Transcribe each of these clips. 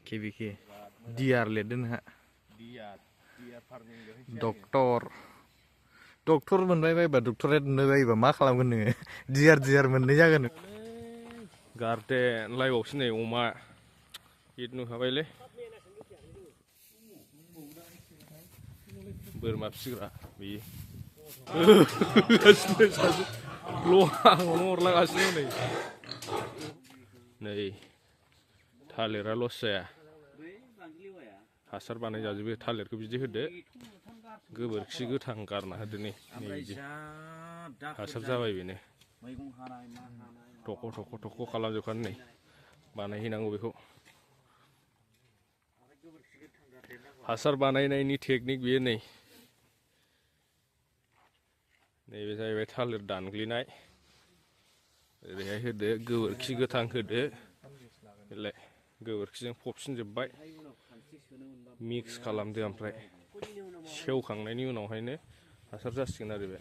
KBK DR लिरदों नोंहा doctor मोनबाय बायबा डक्टरेट मोनबाय बायबा मा खालामगोन नोङो DR मोननाय जागोन गार्डेन लायबावसै नै अमा ईद नुखाबायलै बोरमा फिसिग्रा बेयो लहाखौनो अरलागासिनो नै थालिरा लस जाया हासार बानाय जाजोबो थालिरखौ बिदि होदो गोबोरखि गोथां गारना होदो नै बिदि हासार जाबाय बेनो थख' खालामजोबखानो नै बानायहैनांगौ बेखौ हासार बानायनायनि टेकनिक बेयो नै नैबे जाहैबाय थालिर दानग्लिनाय ओरैहाय होदो गोबोरखि गोथां होदो बेलाय गोबोरखिजों फबसिनजोब्बाय मिक्स खालामदो ओमफ्राय सेवखांनायनि उनावहायनो हासार जासिगोन आरो बे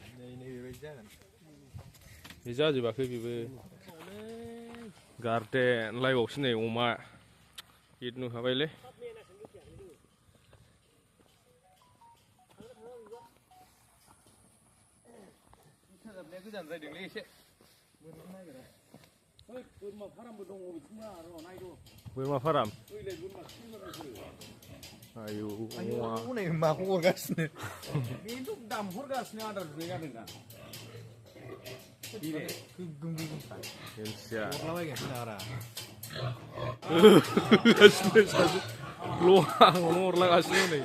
जाजोबाखै बेबो गार्डेन लायबावसै नै अमा ईद नुखाबायलै गोजान जादोंलै एसे बोरमा फारामबो दङ बिथिंबा र' नायद' बोरमा फाराम आयौ हनै माखौ हरगासिनो बेनोथ' दामहरगासिनो आदार होनाय जादों दा हरलाबायगासिनो आरा लहाखौनो हरलागासिनो नै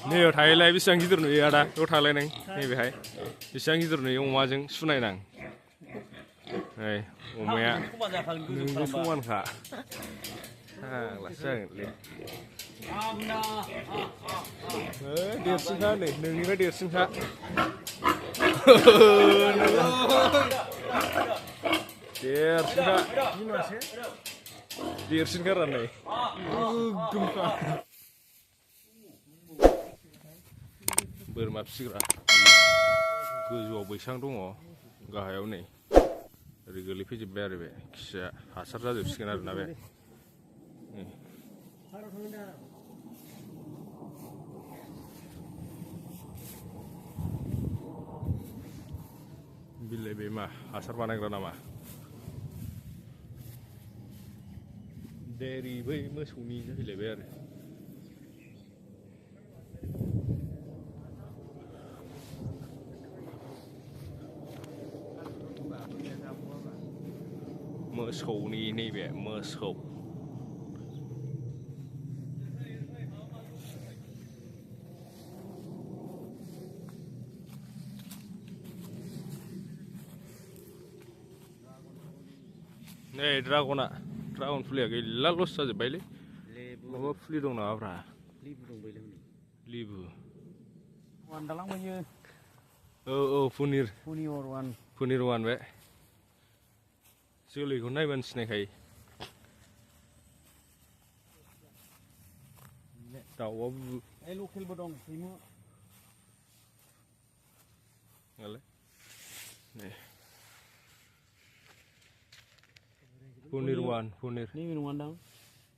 नैयाव थाहैलाय बेसेबां गिदिर नुयो आदा बेयाव थालाय नों नैबेहाय बेसेबां गिदिर नुयो अमाजों सुनायनां नै अमाया नोंजों समानखा फाग्लासो जागोनलै देरसिनखा नै नोंनिफ्राय देरसिनखा देरसिनखा राननाय गोगोमखा बोरमा फिसिग्रा गोजौआव बैसां दङ गाहायाव नै ओरै गोलैफैजोब्बाय आरो बे खिया हासार जाजोबसिगोन आरोना बे बिलाय बे मा हासार बानायग्रा नामा डेरि बै मोसौनि जाहैलायबाय आरो मोसौनि नैबे मोसौ नै ड्रागन फुलिया गैला लस जाजोब्बायलै माबा फुलि दं नामाब्रा लेबु औ पनिर वान बे जोलैखौ नायबानो सिनायखायो दाउआबो लकेलबो दं पनिर नैबे नङा दां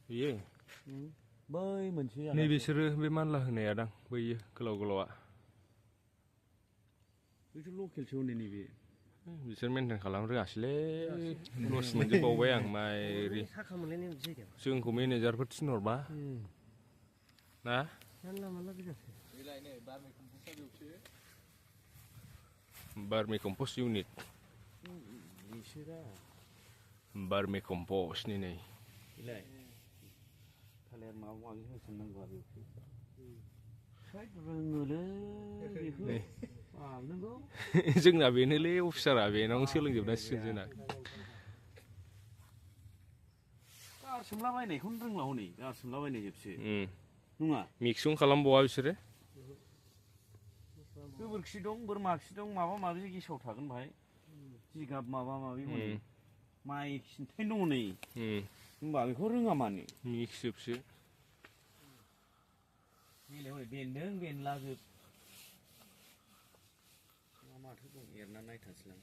बेयो बै मोनसे नैबेसोरो बे मानला होनाया दां बैयो गोलाव गोलावा बेथ' लकेलसो हनै नैबे बिसोर मेनटेन खालामनो रोङासैलै लस मोनजोबबावबाय आं माइरि जोंखौ मेनेजारफोर थिनहरबा ना बार्मि कम्पस्ट इउनिट बार्मि कम्पस्टनि नै थालिर माबा माबि होसननांगौ आरो जोंना बेनोलै अफिसारा बेनावनो सोलोंजोबनांसिगोन जोंना गारसोमलाबायनायखौनो रोंला हनै गारसोमलाबायनाय जोबसो नङा मिक्सखौनो खालामबावा बिसोरो गोबोरखि दं बोरमा खि दं माबा माबि गेसाव थागोन बाहाय जिगाब माबा माबि माइ खिन्थाय दङ नै होनबा बेखौ रोङा मानो मिक्स जोबसो बेन्दों बेनला जोब माथो दं एरना नायथारसैलां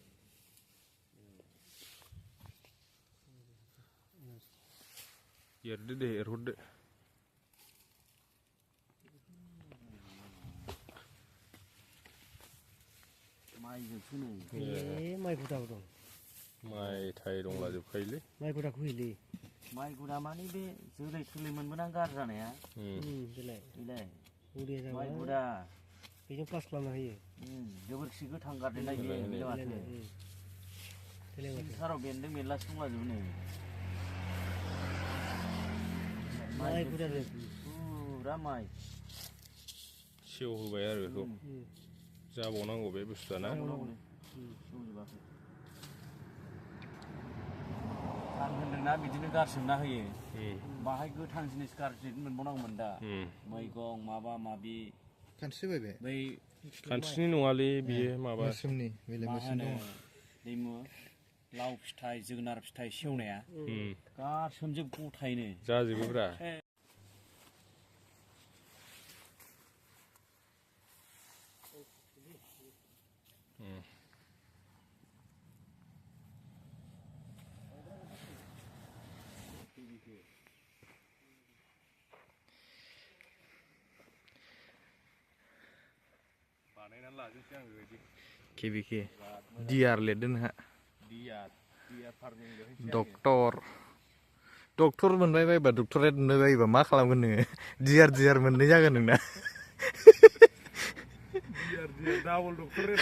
एरदो दे एरहरदो माइजोंसो नै माइ गुदाबो दं माइ थाइ दंलाजोबखायोलै माइ गुदाखौ होयोलै माइ गुदा माने बे जोलै थोलै मोनबोनां गाज्रि जानाया बेलाय बेलाय उरिया जाबा माइ गुदा बेजों पास खालामना होयो गोबोरखि गोथां गारदेरनाय बेयो माथो साराव बेन्दों बेनलासो दंलाजोबो नै माइ गुदाजों फुरा माइ सेवहोबाय आरो बेखौ जाबावनांगौ बे बुस्थुआ ना सेवजोबाखै आं होनदोंना बिदिनो गारसोमना होयो बाहाय गोथां जिनिस गाज्रि मोनबावनांगौमोन दा मैगं माबा माबि खानस्रि बायबाय बै खानस्रिनि नङालै बियो माबा मोस्रोमनि बेलाय मोस्रोम दङ दैमु लाव फिथाइ जोगोनार फिथाइ सेवनाया गारसोमजोब गथायनो जाजोबोब्रा बानायनानै लाजोबसै आं बेबायदि केबिके डिआर लिरदो नोंहा डिआर फार्मिं डक्टर मोनबाय बायबा डक्टरेट मोनबाय बायबा मा खालामगोन नोङो डिआर मोननै जागोन नोंना डिआर डाबल डक्टरेट